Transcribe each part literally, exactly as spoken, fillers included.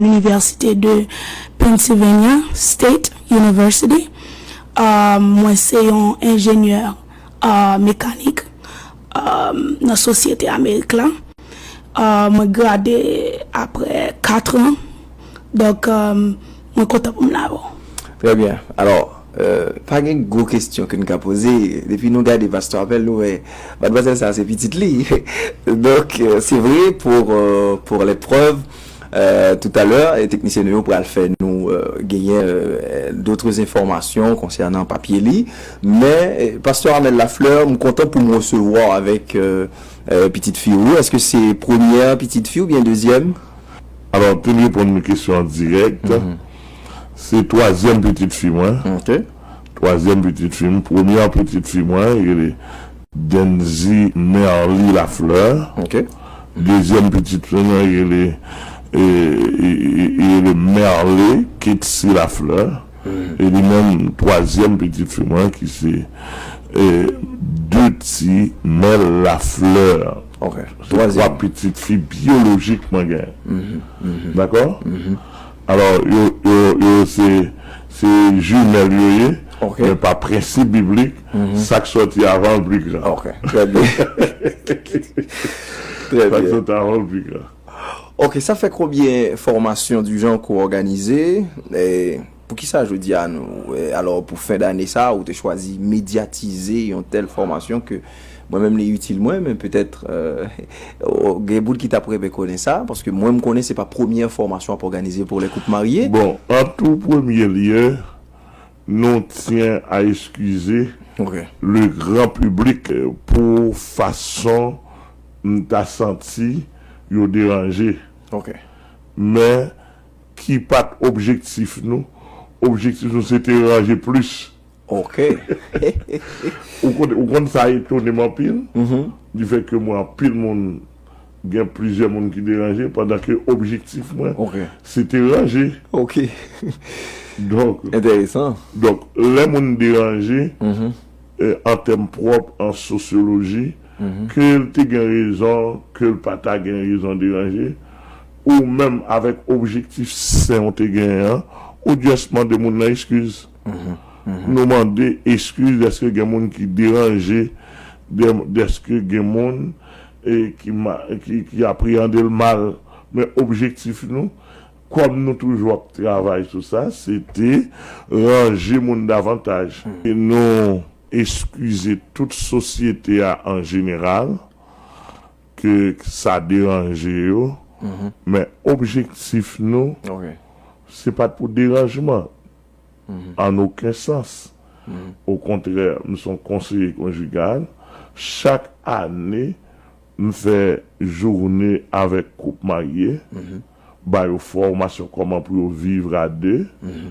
Université de Pennsylvania State University. Euh, mwen se yon enjenyè, euh, mekanik, euh, nan sosyete Amerik la. Euh, mwen grade apre kat an. Donk, euh, mwen kontan pou m la avè w. Trè byen. Alò, euh, pa gen gwo kesyon ke n ka poze. Depi nou gade pastè Amel, nou wè madmwazèl sa se pitit li. Donk, euh, c'est vrai pour, euh, pour l'épreuve, euh, tout à l'heure, e teknisyen nou yo pral fè nou, euh, genyen, euh, d'autres informations concernant papye li. Men, euh, pastè Amel Lafleur, m kontan pou m resevwa w avèk, euh, euh, pitit fi ou. Èske se premyè pitit fi oubyen dezyèm? Alò, pou m reponn kesyon an dirèk, se twazyèm pitit fi mwen. Ok. Twazyèm pitit fi m, premyè pitit fi mwen, rele Denzy Merly Lafleur. Ok. Dezyèm pitit fi mwen, rele, e, e, e, rele Merly Ketsy Lafleur. E li menm, twazyèm pitit fi mwen, ki se, e, Duty Mel Lafleur. Ok. Se twa Twazyèm. Pitit fi byolojik mwen genyen. Mhm, mhm. Dakò? Mhm. Alò, yo, yo, yo se, se jimèl yo ye, Ok. Men pa prensip biblik, Mhm. sa k sòti avan l pi gran. Ok. Trè byen. Trè Sa k byen. Sòti avan l pi gran. Ok, sa fè konbyen fòmasyon di jan ke w òganize? E, poukisa jodi a nou, e, alò, pou fen dane sa, ou te chwazi medyatize yon tèl fòmasyon ke mwen menm li itil mwen, men petèt, euh, gen moun ki t ap renmen konnen sa, paske mwen m konnen se pa premyè fòmasyon ap òganize pou lè koup marye. Bon, an tou premye lye, nou tyen a eskize Ok. le gran piblik, euh, pou fason m ta santi yo deranje. Ok. Men ki pa t objektif nou. Objektif nou se te ranje plis. Ok. Ou konn, ou konn sa etone m anpil. Mhm. Di fè ke mwen anpil moun, gen plizyè moun ki deranje, pandan ke objektif mwen, Ok. se te ranje. Ok. Donk, Enteresan. donk, lè moun deranje, Mhm. eh, an tèm pwòp, an sosyoloji, Mhm. ke l te gen rezon, ke l pa ta gen rezon deranje, ou menm avèk objektif sen ou te genyen an, ou just mande moun nan eskiz. Mhm. Mhm. Nou mande eskiz dèske gen moun ki deranje, dè- dèske gen moun, eh, ki, ma- ki, ki apreyande l mal. Men objektif nou, kòm nou toujou ap travay sou sa, se te ranje moun davantaj. E nou eskize tout sosyete a an jeneral ke sa deranje yo, Mhm. men objektif nou, Ok. se pa t pou deranjman, Mhm. an okenn sans. Mhm. Okontrè, m se yon konseye konjigal. Chak ane, m fè jounen avèk koup marye, Mhm. ba yo fòmasyon kòman pou yo viv a de. Mhm.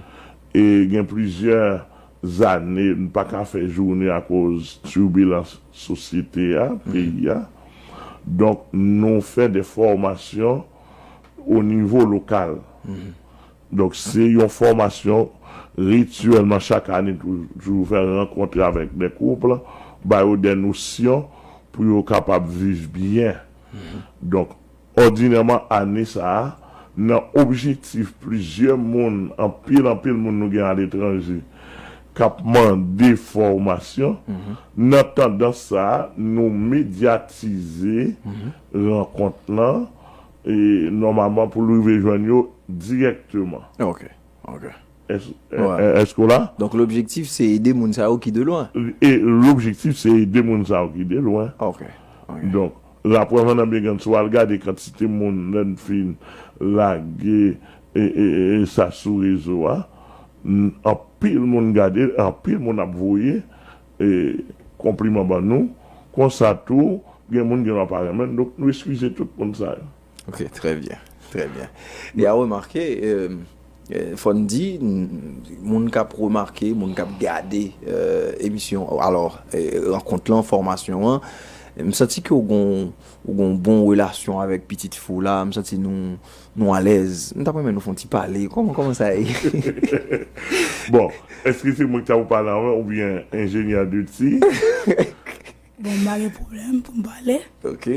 E gen plizyè zane, m pa ka fè jounen akoz tibilans sosyete a, peyi a. Donk, nou fè de fòmasyon o nivo lokal. Mhm. Donk, se yon fòmasyon rityèlman chak ane, toujou fè rankontre avèk de koup, ba yo de nosyon pou yo kapab viv byen. Donk, òdinèman, ane sa a, nan objektif plizyè moun, anpil, anpil moun nou gen aletranje, k ap mande fòmasyon, nan tandans sa a, nou medyatize rankont lan, e nòmalman pou l rive jwenn yo dirèkteman. Ok, ok. Èske Ouais. èske w la? Donk, lobjektif, se ede moun sa yo ki de lwen. E lobjektif, se ede moun sa yo ki de lwen. Ok, ok. Donk, laprèv an nan byen grann, si w al gade kantite moun, lè n fin lage e, e, e, e sa sou rezo a, n- anpil moun gade, anpil moun ap voye e, konpliman ban nou. Konsa tou, gen moun gen dwa pa renmen n, donk nou eskize tout moun sa yo. Ok, trè byen, trè byen. E a remake, euh, euh, fò n di, n- moun k ap remake, moun k ap gade, euh, emisyon, alò, euh, rankont lan, fòmasyon an, m santi ke w gon, w gon bon relasyon avèk pitit fi w la, m santi nou, nou alèz. M t ap renmen nou fè yon ti pale. Kòman, kòman sa ye? Bon, èske se mwen ki ta pou pale anvan oubyen enjenyè Duty? Bon, m pa gen pwoblèm pou m pale. Ok.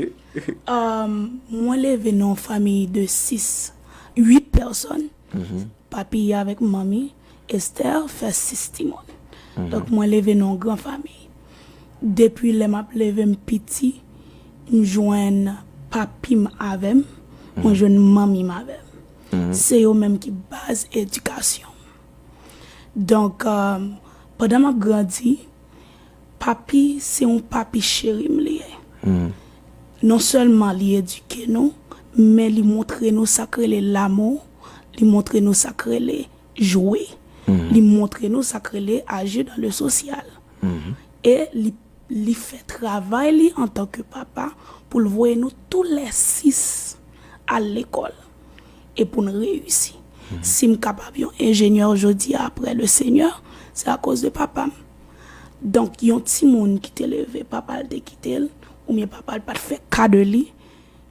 Um, mwen leve nan yon fanmi de sis. uit pèsòn. Papi avèk manmi, Esther, fè sis timoun. Donk, mwen leve nan yon gran fanmi. Depi lè m ap leve m piti, m jwenn papi m avè m, mwen jwenn manmi m avè m. Se yo menm ki baz edikasyon m. Donk, euh, pandan m ap grandi, papi, se yon papi cheri m li ye. Non sèlman li edike nou, men li montre nou sa k rele lamou, li montre nou sa k rele jwe, li montre nou sa k rele aji dan le sosyal. E li, li fè travay li antanke papa pou l voye nou tou lè sis al lekòl e pou n reyisi. Si m kapab yon enjenyè jodi a apre le Senyè, se akoz de papa m. Donk, yon timoun ki te leve, papa l te kite l, oubyen papa l pa t fè ka de li,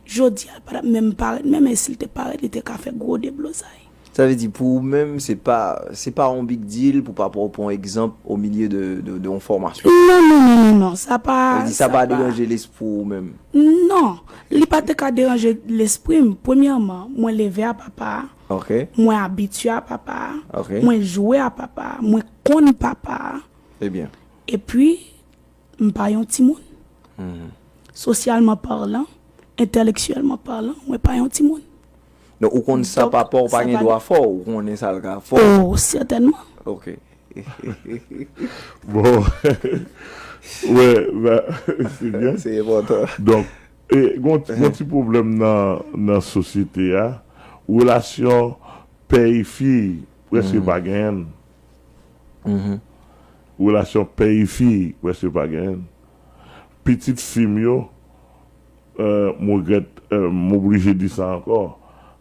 jodi a, l pa t ap menm parèt, menm e si l te parèt, li te ka fè gwo deblozay. Sa vle di, pou ou menm, se pa, se pa yon big deal pou papa w pran egzanp o milye de, de, de yon fòmasyon. Non, non, non, non, non, sa pa, sa pa deranje lespri w menm. Non, li pa te ka deranje lespri m. Premyèman, mwen leve a papa a. Ok. Mwen abitye a papa a. Ok. Mwen jwe a papa a. Mwen konn papa a. Ebyen. Epi, m pa yon timoun. Sosyalman palan, entèlektyèlman palan, mwen pa yon timoun. Donk, ou konn sa papa w pa gen dwa fè w, ou konnen sa l ka fè w. Oh, sètènman. Ok. Bon. Wè, se byen. Se enpòtan. Donk, e, gon, gon ti pwoblèm nan, nan sosyete a. Relasyon pè e fi, prèske pa genyen. Relasyon pè e fi, prèske pa genyen. Pitit fi m yo, euh, m regrèt, euh, m oblije di sa ankò.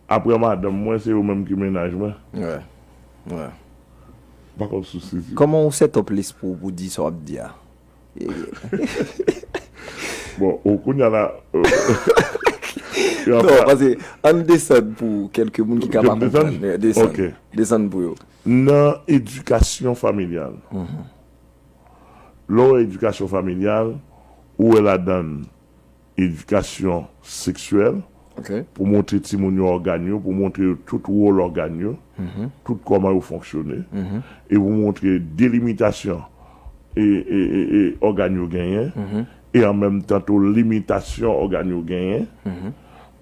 Apre madanm mwen, se yo menm ki mennaj mwen. Wè. Wè. M pa konn si w sezi. Kòman w set up lespri w pou di sa w ap di a? Bon, ou kounye a la. Non, paske ann desann pou kèlke moun ki ka pa konprann. Desann. Desann pou yo. Nan edikasyon familyal. Lè w wè edikasyon familyal, ou wè ladann edikasyon seksyèl, pou montre timoun yo ògàn yo, pou montre yo tout wòl ògàn yo, tout kòman yo fonksyone, e pou montre delimitasyon e, e, e, e ògàn yo genyen, e an menm tan tou limitasyon ògàn yo genyen,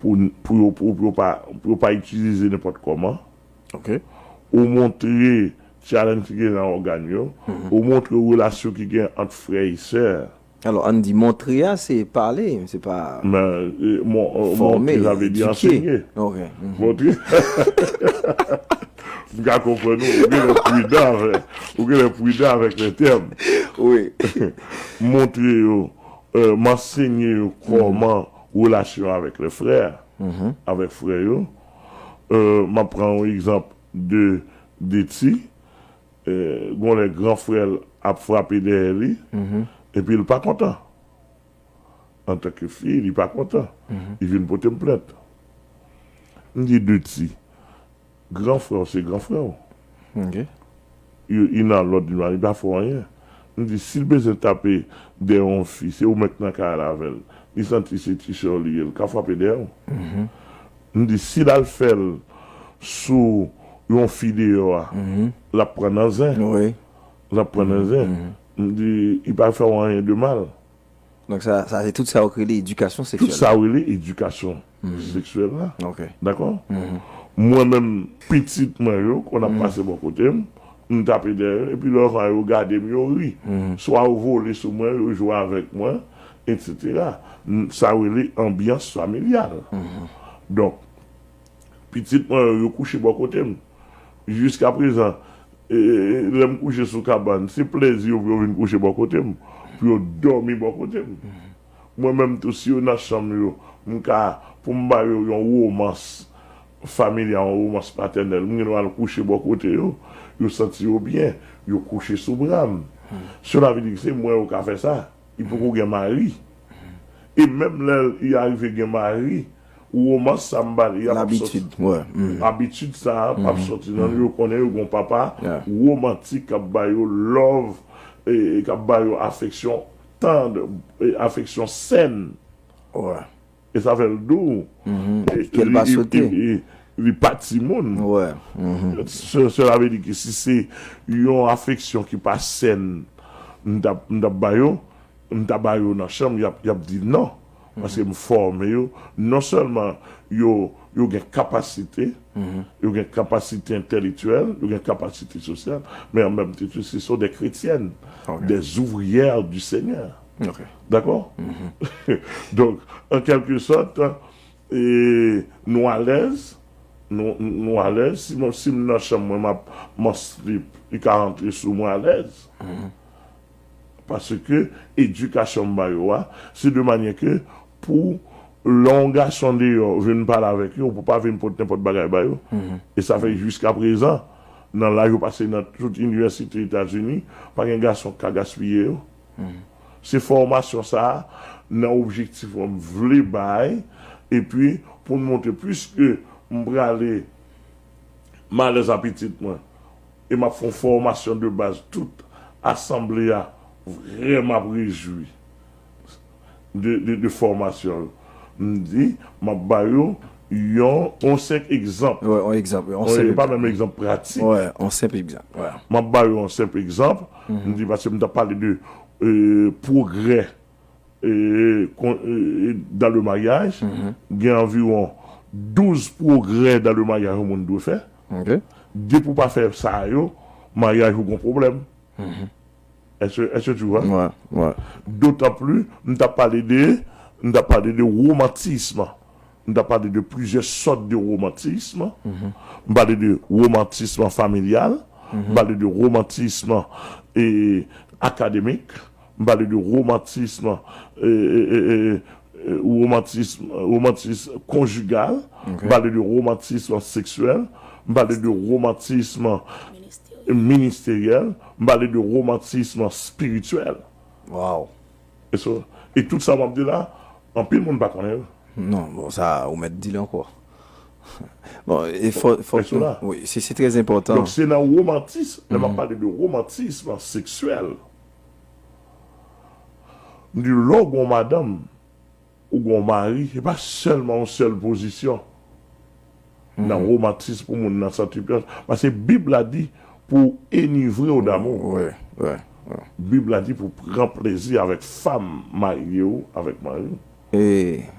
pou, pou yo, pou, pou yo pa, pou yo pa itilize nenpòt kòman. Ou montre challenge ki gen nan ògàn yo, ou montre relasyon ki gen ant frè e sè. Alò, ann di montre a, se pale, se pa fòme, edike. Montre, sa vle di ansenye. Montre. M ka konprann ou, ou genlè pridan avèk, ou genlè pridan avèk lè tèm. Wi. Montre yo, euh, m ansenye yo kòman relasyon avèk lè frè, avèk frè yo. Euh, m ap pran yon egzanp de, de ti. Gon lè gran frè l ap frape dèyè li, epi l pa kontan. Antanke fi, li pa kontan. Li vin pote m plent. M di de ti, gran frè w se gran frè w. Li nan lòd li, li pa fè w anyen. M di si l bezwen tape dèyè yon fi, se ou menm k nan kay la avè l. Li santi se ti sè w li ye, l ka frape dèyè w. M di si l al fè l sou yon fi deyò a, l ap pran nan zen. L ap pran nan zen. M di, li pa fè w anyen de mal. Donk sa, sa se tout sa yo rele edikasyon seksyèl. Tout sa yo rele edikasyon seksyèl la. Dakò? Mwen menm, pitit mwen yo, konn ap pase bò kote m, m tape dèyè yo, epi lè yo gade m, yo ri. Swa yo vole sou mwen, yo jwe avèk mwen, etsetera. Sa rele anbyans familyal. Donk, pitit mwen yo, yo kouche bò kote m. Jiskaprezan, e, e, lè m kouche sou kabann, se plezi yo pou yo vin kouche bò kote m, pou yo dòmi bò kote m. Mwen menm tou, si yo nan chanm yo, m ka, pou m ba yo yon womans familyal, yon womans patènèl, m gen dwa al kouche bò kote yo, yo santi yo byen, yo kouche sou bra m. Cela veut dire que se mwen yo ka fè sa. Li poko gen mari. E menm lè li arive gen mari, womans sa m ba li a p ap sòti. Abitid sa a p ap sòti nan li. Yo konnen yo gen yon papa womantik k ap ba yo love, e, e k ap ba yo afeksyon tand, e afeksyon sèn. E sa fè l dou. Ke l pa swete. Li pa timoun. Wè. Mhm. Se- Cela veut dire que si se yon afeksyon ki pa sèn, m t ap m t ap ba yo, m ta ba yo nan chanm, y ap, y ap di non. Paske m fòme yo, non sèlman yo, yo gen kapasite, yo gen kapasite entèlektyèl, yo gen kapasite sosyal, men an menm tan tou, ce sont des chrétiennes, Ok. des ouvrières du Seigneur. Ok. Dakò? Donk, an kèlke sòt, e, nou alèz, nou, nou alèz. Si mwen, si m nan chanm mwen, m ap, m an slip, li ka rantre sou mwen alèz. Paske edikasyon m ba yo a, se de manyè ke pou lè yon gason deyò vin pale avèk yo, ou pa vin pot nenpòt bagay ba yo. E sa fè jiska prezan, nan laj yo pase nan tout inivèsite Etazini, pa gen gason k ka gaspiye yo. Se fòmasyon sa a, nan objektif mwen, m vle bay, epi pou m montre, piske m prale m alèz a pitit mwen, e m ap fè yon fòmasyon de baz, tout asanble a vrèman ap rejwi de, de, de fòmasyon yo. M di, m ap ba yo yon, yon senk egzanp. Wè, yon egzanp. Yon Yon- senp e pa egzanp. Menm egzanp pratik. Wè, yon senp egzanp. Wè. M ap ba yo yon senp egzanp. M di, paske m t ap pale de e, pwogrè e, kon- e, dans le mariage, gen anviwon douz pwogrè dans le mariage yon moun dwe fè. Ok. Depi w pa fè sa yo, maryaj ou gon pwoblèm. Est-ce, est-ce que tu vois? Wè, wè. D'autant plus, m t ap pale de, m t ap pale de romantisme. M t ap pale de plizyè sòt de romantisme. M pale de romantisme familial, m pale de romantisme e, akademik, m pale de romantisme e, e, e, e, e, romantisme, romantisme konjigal, m pale de romantisme seksyèl, m pale de romantisme ministeryèl, m pale de romantisme espirityèl. Wow. E, so, e tout sa m ap di la, anpil moun pa konnen l. Non, bon, sa, ou mèt di l ankò. Bon, e fò, fò, Pèsona. Wi, se, se trè enpòtan. Donk, se nan romantis, lè m ap pale de romantisme seksyèl, m di lè w gon madanm, ou gon mari, se pa sèlman yon sèl pozisyon. Nan romantis pou moun nan santi pyès. Paske Bib la di pou enivre w damou. Wè, wè, wè. Bib la di pou pran plezi avèk fanm marye w avèk mari w. E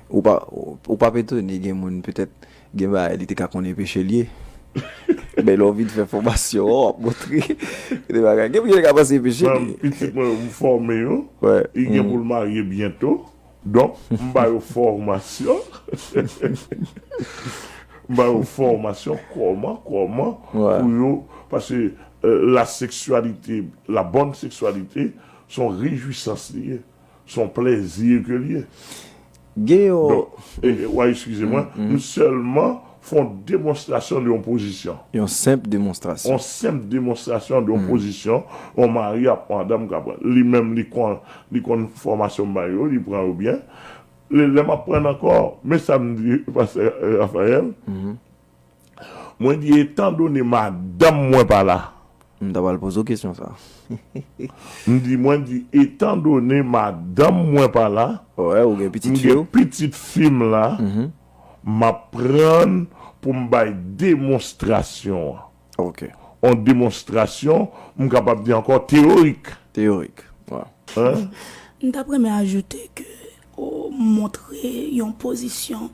ou pa, ou, ou p ap etone gen moun petèt gen bagay li te ka konnen peche l ye. Men lè w vin fè fòmasyon an, w ap montre de bagay. Gen moun ki te ka panse peche Mwen, li. Pitit mwen, m fòme yo. Wè. Li gen pou l marye byento. Donk, m ba yo fòmasyon. M ba yo fòmasyon kòman, kòman Wè. Pou yo, paske euh, la sexualité, la bonne sexualité, se yon rejwisans li ye, se yon plèzi ke l ye. Gen yo. Donk, e, e, w a eskize mwen, m sèlman fè yon demonstrasyon de yon pozisyon. Yon senp demonstrasyon. Yon senp demonstrasyon de yon pozisyon, yon mari ak madanm ka pran. Li menm, li konn, li konn fòmasyon m ba yo, li pran yo byen. Lè, lè m ap pran ankò, men sa m di, Pastè Raphaël, mwen di, etandone madanm mwen pa la, M ta pral poze w kesyon sa. M di, mwen di, etandone madanm mwen pa la, Wè, ou gen pitit m fi gen w. Pitit fi m la, m ap pran pou m bay demonstrasyon an. Ok. Yon demonstrasyon, m kapab di ankò teyorik. Teyorik. Wè. Hein? M t ap renmen ajoute ke o, montre yon pozisyon,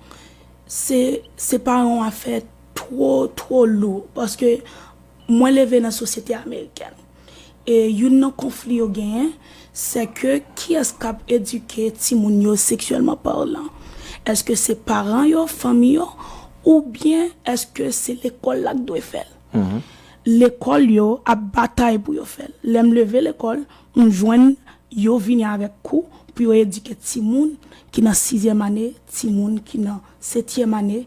se, se pa yon afè twò, twò lou. Paske mwen leve nan sosyete amerikèn. E youn nan konfli yo genyen, se ke kiyès k ap edike timoun yo seksyèlman palan? Èske se paran yo, fanmi yo, oubyen èske se lekòl la k dwe fè l? Lekòl yo ap batay pou yo fè l. Lè m leve lekòl, m jwenn yo vini avèk kou pou yo edike timoun ki nan sizyèm ane, timoun ki nan setyèm ane,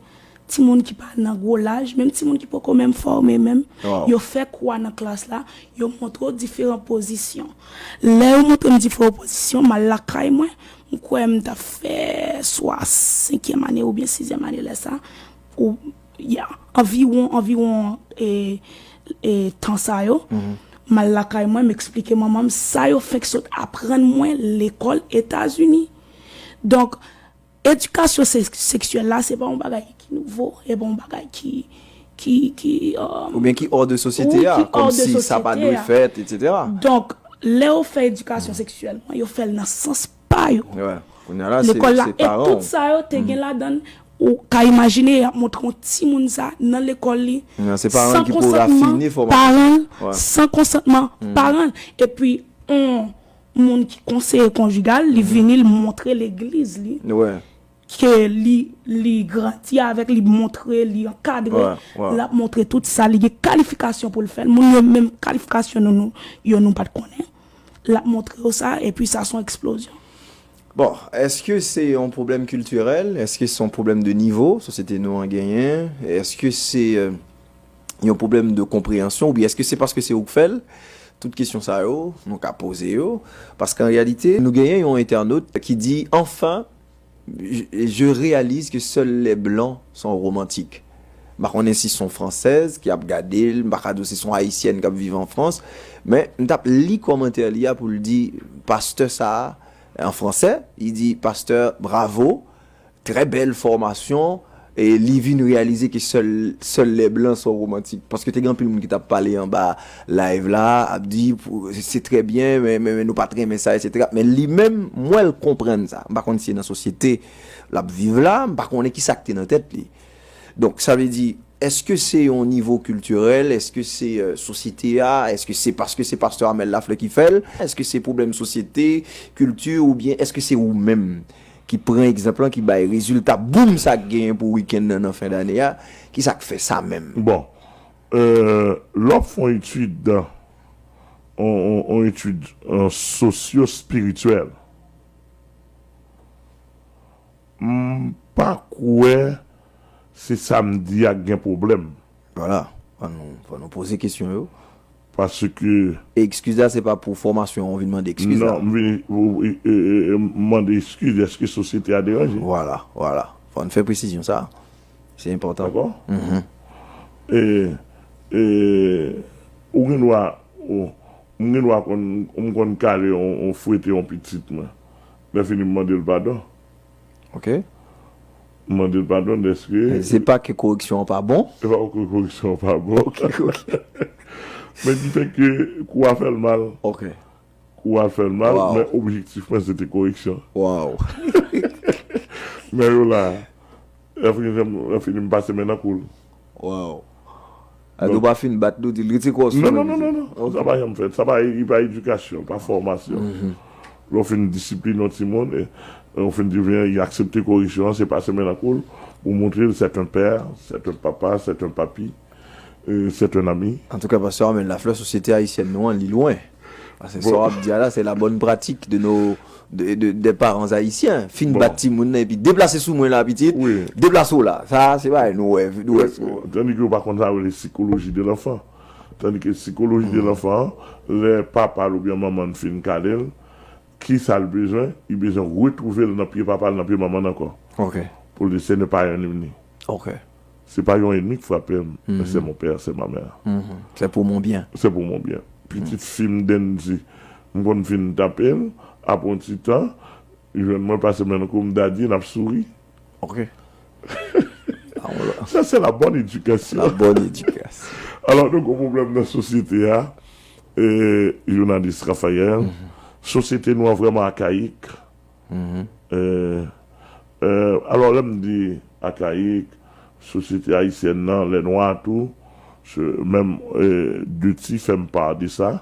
timoun ki pa nan gwo laj, menm timoun ki poko menm fòme menm. Wow. Yo fè kou a nan klas la, yo montre w diferan pozisyon. Lè yo montre m diferan pozisyon, m al lakay mwen, m kwè m t ap fè swa senkyèm ane oubyen sizyèm ane lè sa, ou, ya, anviwon, anviwon, e, e, tan sa yo. M al lakay mwen, m eksplike manman m sa yo fenk sot aprann mwen lekòl Etazini. Donk, Edikasyon seks- seksyèl la, se pa yon bagay ki nouvo, e pa yon bagay ki, ki, ki, um, Oubyen ki hors de sosyete a, kòmsi sa pa dwe fèt, etsetera. Donk, lè yo fè edikasyon seksyèl, yo fè l nan sans pa yo. Lekòl la, e tout sa yo te gen ladan l, ou ka imajine y ap montre yon timoun sa nan lekòl li, san konsantman paran l, san konsantman paran l, epi on moun ki konseye konjigal, li vini, li montre legliz li ke li, li grandi avèk, li montre, li ankadre, l ap montre tout sa, li gen kalifikasyon pou l fè l. Moun yo menm kalifikasyon nou, nou, yo nou pa t konnen. L ap montre yo sa, epi sa se yon eksplozyon. Bon, èske se yon pwoblèm kiltirèl? Èske se yon pwoblèm de nivo sosyete nou an genyen? Èske se euh, yon pwoblèm de konpreyansyon oubyen èske se paske se ou k fè l? Tout kesyon sa yo, nou ka poze yo. Paske an reyalite, nou genyen yon entènot ki di, enfin, je, je réalise que seuls les blancs sont romantiques. M pa konnen si se yon fransèz ki ap gade l, m pa ka di w si se yon ayisyèn k ap viv an Frans, men m t ap li kòmantè li a pou l di pastè sa a, an fransè, li di pastè bravo, trè bèl fòmasyon, e li vin reyalize ke sèl sèl lè blan son romantik. Paske te gen anpil moun ki t ap pale anba live la, ap di se trè byen, men, men, men nou pa t renmen sa, etsetera. Men li menm, m wè l konprann sa. M pa konn si se nan sosyete l ap viv la, m pa konnen ki sa k te nan tèt li. Donk, sa vle di, èske se yon nivo kiltirèl? Èske se euh, sosyete a? Èske se paske se pastè Amel Lafleur ki fè l? Èske se pwoblèm sosyete, kilti, oubyen èske se ou menm ki pran egzanp lan, ki bay rezilta boum sa k genyen pou wikenn nan nan fen dane a? Ki sa k fè sa menm? Bon, euh, lè w ap fè yon etid, yon, yon, yon etid euh, sosyo-espirityèl, m pa kwè se sa m di a k gen pwoblèm. Vwala, fò nou, fò nou poze kesyon yo. Paske. E ekskiz la, se pa pou fòmasyon an, ou vin mande ekskiz la. Non, m vin ou- e- e- e- mande ekskiz, èske sosyete a deranje? Vwala, vwala. Fò n fè presizyon sa. Se enpòtan. Dakò? E, e, ou gen dwa, ou, m gen dwa konn, m konn kale, on, on fwete yon pitit mwen. Lè fini m mande l padon. Ok. M mande l padon dèske. Se pa ke koreksyon an pa bon? Se pa ke koreksyon an pa bon. Ok, ok. Men ki fè ke kou a fè l mal. Ok. Kou a fè l mal, Wow. Men objektif mwen se te koreksyon. Wow. Men yo la, lè fini, lè fini m pase men nan kou l. Wow. Ado pa fin bat nou, di l rete kò sou Non, mwen, non, non, mesye. Non, non. Sa pa janm fèt. Sa pa, li pa edikasyon, pa fòmasyon. Lè w fin disipline yon timoun, e, e w fin di vyen, li aksepte koreksyon an, se pase men nan kou l, ou montre l c'est un père, c'est un papa, c'est un papi, e, c'est un ami. Antouka, pastè Armel Lafleur, sosyete ayisyèn nou an, li lwen. Paske sa w ap di a la, se la bonne pratique de nos de, de, des parents haïtiens. Fin Bon. Bat timoun nan, epi deplase sou mwen la, pitit. Wi. Deplase w la. Sa, se bagay nou wè, nou wè. Tandis que yo pa konn sa yo rele psychologie de l'enfant. Tandis que psychologie de l'enfant, lè papa l oubyen manman l fin kale l, ki sa l bezwen? Li bezwen retwouve l nan pye papa l, nan pye manman l ankò. Ok. Pou l di, ce n'est pas un ennemi. Ok. Se pa yon ennemi k frape m, men c'est mon père, c'est ma mère. Mhm. C'est pour mon bien. C'est pour mon bien. Pitit fi m Dendy, m konn fin tape l, apre yon ti tan, li jwenn mwen pase men nan kou m, Daddy, n ap souri. Ok. Ça, c'est la bonne éducation. La bonne éducation. Alò, nou gen pwoblèm nan sosyete a, e, jounalis Raphaël, sosyete nou an vrèman akayik. E, e, alò, lè m di akayik, sosyete ayisyèn nan, lè nwa tou, se, menm e, Duty fè m pa de sa,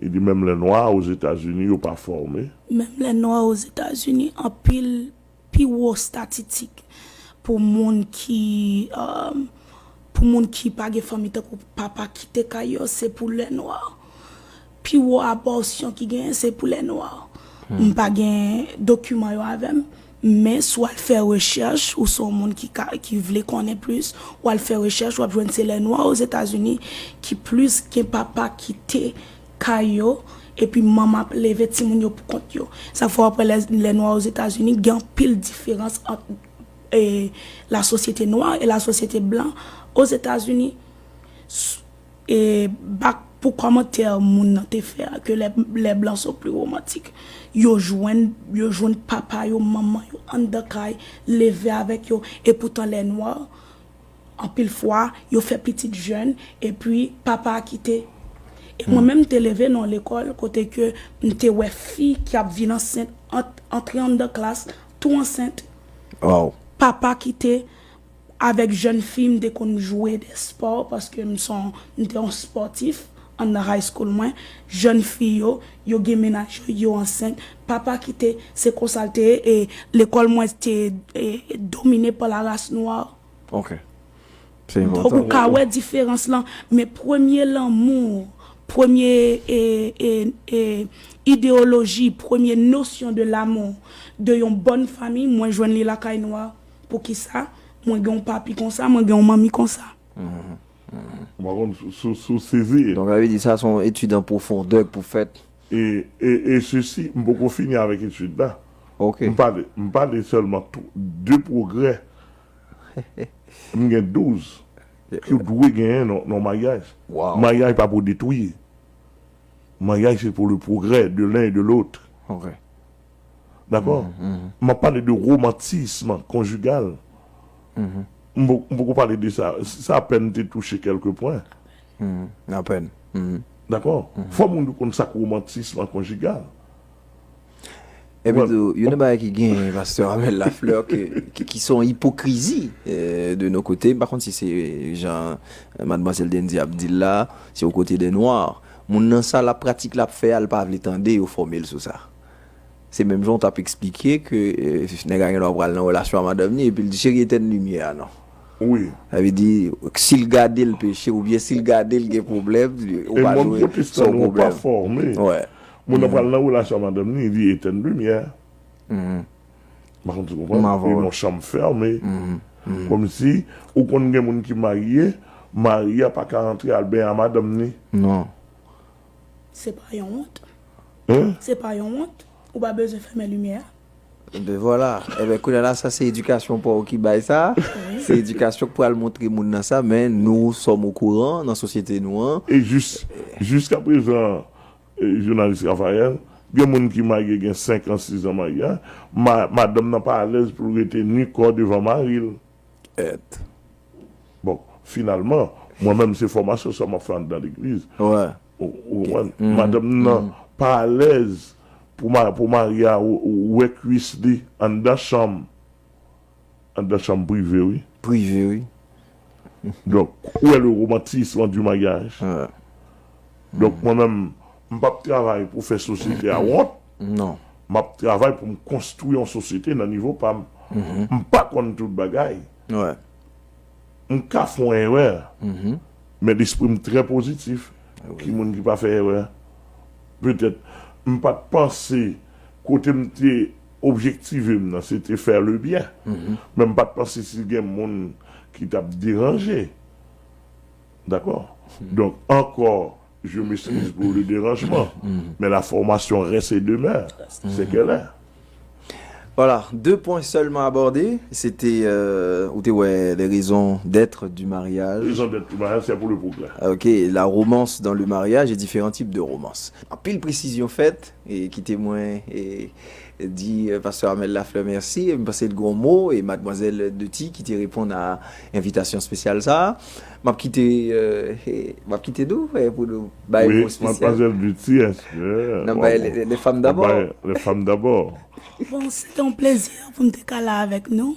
li di menm lè nwa Ozetazini, yo pa fòme. Menm lè nwa Ozetazini, anpil pi wo estatistik pou moun ki, um, pou moun ki pa gen fanmi tankou papa kite kay yo, se pou lè nwa. Pi wo abòsyon ki genyen, se pou lè nwa. M pa gen dokiman yo avè m, men si w al fè rechèch, ou se yon moun ki, ka, ki vle konnen plis, w al fè rechèch, w ap jwenn se lè nwa Ozetazini ki plis gen papa kite kay yo, epi manman ap leve timoun yo pou kont yo. Sa fè w ap wè lè, lè nwa Ozetazini, gen anpil diferans ant e, la sosyete nwa e la sosyete blan Ozetazini. S- E, bak Pou kòmantè moun nan te fè a, ke les, les blancs sont plus romantiques, yo jwenn, yo jwenn papa yo, manman yo anndan kay, leve avèk yo, e poutan les noirs, anpil fwa, yo fè pitit jèn, epi papa a kite. E mwen menm, m te leve nan lekòl kote ke m te wè fi ki ap vin ansent, ant, antre anndan klas, tou ansent. Papa kite, avèk jèn fi, m te konn jwe de spò, paske m se yon, m te yon spòtif anndan high school mwen. Jèn fi yo, yo gen mennaj yo, yo ansent. Papa kite, se konsa l te ye, e lekòl mwen te, e, domine pa la race noire. Ok. Se Donk, enpòtan. ou ka wè diferans lan, men premye lanmou, premye, e, e, e, idéologie, premye notion de l'amour de yon bòn fanmi, mwen jwenn li lakay nwa. Poukisa? Mwen gen yon papi konsa, mwen gen yon manmi konsa. Ou pa konn si, si, si w sezi. Donk, sa vle di sa se yon etid an pwofondè k pou fèt. E, e, e sesi, m poko fini avèk etid la. Ok. M pale, m pale sèlman tou- de pwogrè m gen douz ki w dwe genyen nan nan maryaj. Wow. Maryaj pa pou detwi. Maryaj se pou le progrès de l'un et de l'autre. Ok. Dakò? M ap pale de romantisme conjugal. M po- m poko pale de sa. Sa apèn te touche kèlke pwen. Mhm. Apèn. Mhm. Dakò? Fò moun yo konn sa k romantisme conjugal. Epi tou, youn nan bagay ki gen pastè Amel Lafleur ki, ki, ki se yon ipokrizi eh, de nou kote. M pa konn si se jan eh, madmwazèl Dendy ap di l la, se o kote de nwa. Moun nan sa l ap pratik l ap fè a, l pa vle tande yo fòme l sou sa. Se menm jan w t ap eksplike ke eh, nèg la gen dwa pral nan relasyon a madanm ni epi l di cheri etèn limyè a non. Wi. Sa vle di, si l gade l peche oubyen si l gade l gen pwoblèm, ou E pa moun dwe se pwotestan yon nou pa pwoblèm. Fòme. Wè. Moun nan pral nan relasyon a madanm ni, li etèn limyè. Mhm. Mwen konn ti konprann. M avè w. Yon chanm fèmen. Mhm. Kòmsi ou konn gen moun ki marye, mari a pa ka antre al benyen a madanm ni. Non. Se pa yon wont. Hein? Se pa yon wont. Ou pa bezwen fèmen limyè a. Ben vwala. Ebyen kounye a la sa se edikasyon pa w ki bay sa. Se edikasyon k pral montre moun nan sa, men nou sòm okouran nan sosyete nou an. E jis, jiskaprezan, eh, jounalis Raphaël, gen moun ki marye gen senk an, sis an marye, ma, madanm nan pa alèz pou l rete ni kò devan mari l. Et. Bon, finalman, mwen menm se fòmasyon sa m ap fè anndan legliz. Wè. Ou ou konprann? Madanm nan pa alèz pou ma, pou mari a ou- ou- wè kwis li anndan chanm. Anndan chanm prive, wi. Prive, wi. Donk, où est le romantisme du mariage? Wè. Donk, mwen menm, m p ap travay pou fè sosyete a wont. Non. M ap travay pou m konstwi yon sosyete nan nivo pa m. M pa konn tout bagay. Wè. M ka fè yon erè, Mhm. men lespri m trè pozitif. Ki moun ki pa fè erè? Petèt, m pa t panse kote m te objektive m nan, se te fè le byen. Men m pa t panse si gen moun ki t ap deranje. Dakò? Donk, ankò, je m'excuse pour le dérangement, mais la formation reste et demeure. C'est qu'elle est. Voilà, deux points seulement abordés. C'était, euh, ou te wè, les raisons d'être du mariage. Raison d'être du mariage, c'est pour le progrès. Ok, la romance dans le mariage et différents types de romance. Anpil presizyon fèt, e kite mwen e, di euh, pastè Amel Lafleur mèsi. M panse l gen yon mo, e madmwazèl Duty ki te reponn a envitasyon espesyal sa a. M ap kite, euh, e, m ap kite nou e, pou nou bay Oui, mo espesyal. Mademoiselle Duty, est-ce que... N ap bay les, les femmes d'abord. Bay les femmes d'abord. Bon, se te yon plezi pou m te ka la avèk nou.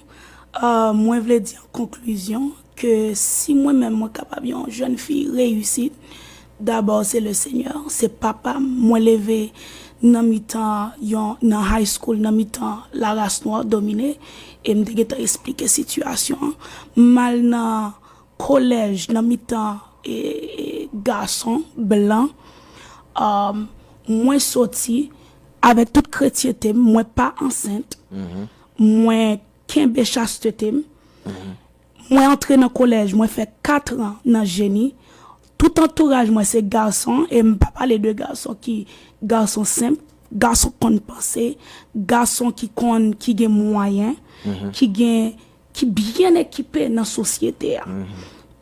Euh, mwen vle di an konklizyon ke si mwen menm mwen kapab yon jèn fi reyisit, dabò se le Seigneur, se papa m. Mwen leve nan mitan yon, nan high school, nan mitan la race noire dominée, e m te gentan esplike sitiyasyon an. M al nan kolèj, nan mitan e, e, gason blan. Um, mwen soti avèk tout kretyente m, mwen pa ansent. Mwen kenbe chastete m. Mwen antre nan kolèj, mwen fè kat an nan jeni. Tout antouraj mwen se gason, e m pa pale de gason ki gason senp, gason konn panse, gason ki konn, ki gen mwayen, ki gen, ki byen ekipe nan sosyete a,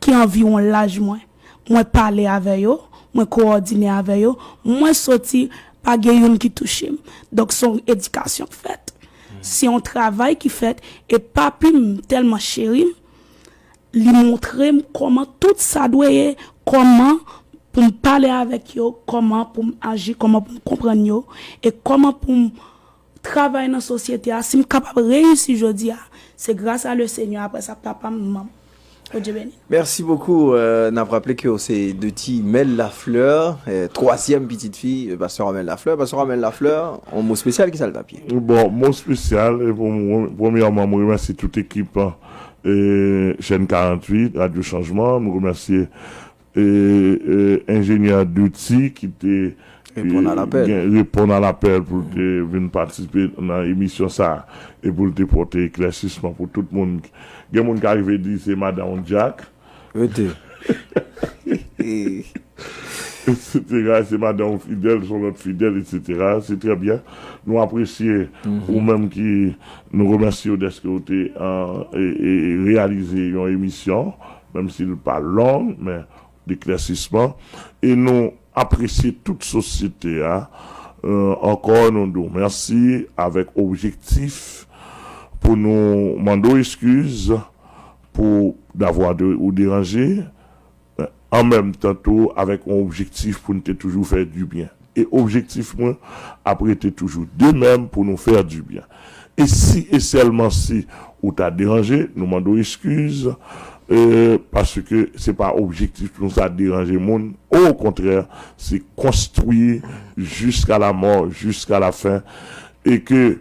ki anviwon laj mwen. Mwen pale avè yo, Mwen kowòdine avè yo, mwen soti, pa gen youn ki touche m. Donk, se yon edikasyon k fèt. Se yon travay ki fèt, e papi m tèlman cheri m, li montre m kòman tout sa dwe ye, kòman pou m pale avèk yo, kòman pou m aji, kòman pou m konprann yo, e kòman pou m travay nan sosyete a. Si m kapab reyisi jodi a, se gras a le Senyè, apre sa, papa m, manman m. Bondye beni. Mèsi bokou. Euh, n ap raple ke w se Deuty Mel Lafleur, euh, twazyèm pitit fi, euh, pastè Amel Lafleur. Pastè Amel Lafleur, yon mo espesyal, ki sa l t ap ye? Bon, mo espesyal, e pou mwen, premyèman, mwen remèsye tout ekip e, Chaîne karanntuit, Radyo Chanjman. Mwen remèsye e, e, enjenyè Deuty ki te Reponn a lapèl. Gen, reponn a lapèl pou l te vin patisipe nan emisyon sa a e pou l te pote eklèsisman pou tout moun. Gen moun ki arive di se madan w Jack. Rete. Etsetera, se madan w Fidèl, se yon lòt Fidèl, etsetera. Se trè byen. Nou apresye ou menm ki nou remèsye w dèske w te e, e, reyalize yon emisyon, menm si l pa long, men deklèsisman. E nou apresye tout sosyete a. Euh, ankò, nou di w mèsi avèk objektif pou nou mande w eskiz pou davwa de, ou deranje, an menm tan tou avèk yon objektif pou n te toujou fè dibyen. E objektif mwen ap rete toujou de menm pou nou fè dibyen. E si e sèlman si ou ta deranje, nou mande w eskiz, e, paske se pa objektif nou sa deranje moun. Okontrè, se konstwi jiska la mò, jiska la fen, e ke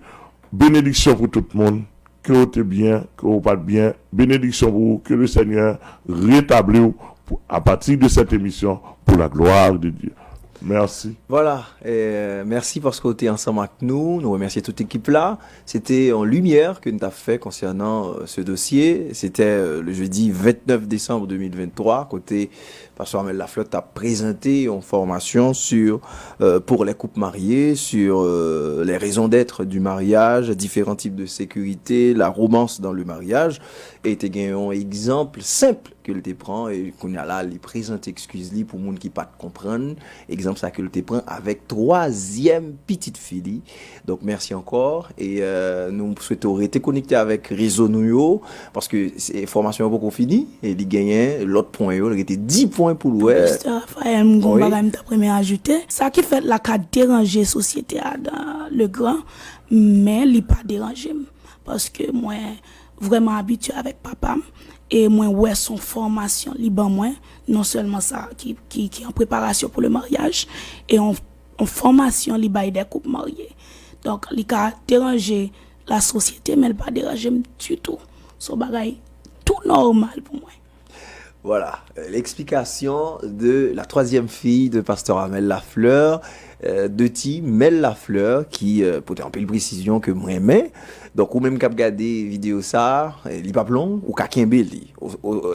benediksyon pou tout moun, ke w te byen, ke w pa t byen, benediksyon pou ou, ke le Senyè retabli w pou, à partir de cette émission, pour la gloire de Dieu. Mèsi. Vwala, e, mèsi paske w te ansanm ak nou. Nou remèsye tout ekip la. Se te yon limyè ke n t ap fè konsènan, euh, ce dossier. Se te, euh, le jeudi vingt-neuf décembre deux mille vingt-trois, kote pastè Amel Lafleur t ap prezante yon fòmasyon sur, euh, pour les couples mariés, sur, euh, les raisons d'être du mariage, différents types de sécurité, la romance dans le mariage. E te gen yon egzanp senp ke l te pran, e kounye a la, li prezante eskiz li pou moun ki pa t konprann egzanp sa ke l te pran avèk twazyèm pitit fi li. Donk, mèsi ankò. E, euh, nou swete w rete konekte avèk rezo nou yo, paske se, fòmasyon an poko fini, e li genyen lòt pwen yo, li rete dis pwen pou l wè. Pastè Raphaël, m gon bagay m t ap renmen ajoute. Sa ki fèt la ka deranje sosyete a dan le gran, men li pa deranje m. Paske mwen vrèman abitye avèk papa m, e mwen wè se yon fòmasyon li ban mwen, non sèlman sa ki, ki, ki an preparasyon pou le maryaj, e yon, yon fòmasyon li bay de koup marye. Donk, li ka deranje lasosyete, men li pa deranje m ditou. Se yon bagay tou nòmal pou mwen. Voilà, euh, l'explication de la troisième fille de Pasteur Amel Lafleur, euh, Deuty Mel Lafleur, ki, euh, pote anpil presizyon ke m renmen. Donk, ou menm k ap gade videyo sa, euh, li p ap long, ou ka kenbe li.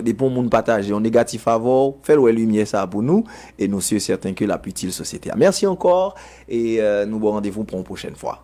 Depi yon moun pataje yon negatif avè w, fè l wè limyè sa pou nou, e nou si e sèten ke l ap itil sosyete a. Mèsi ankò, e, euh, nou ba w randevou pou yon pwochèn fwa.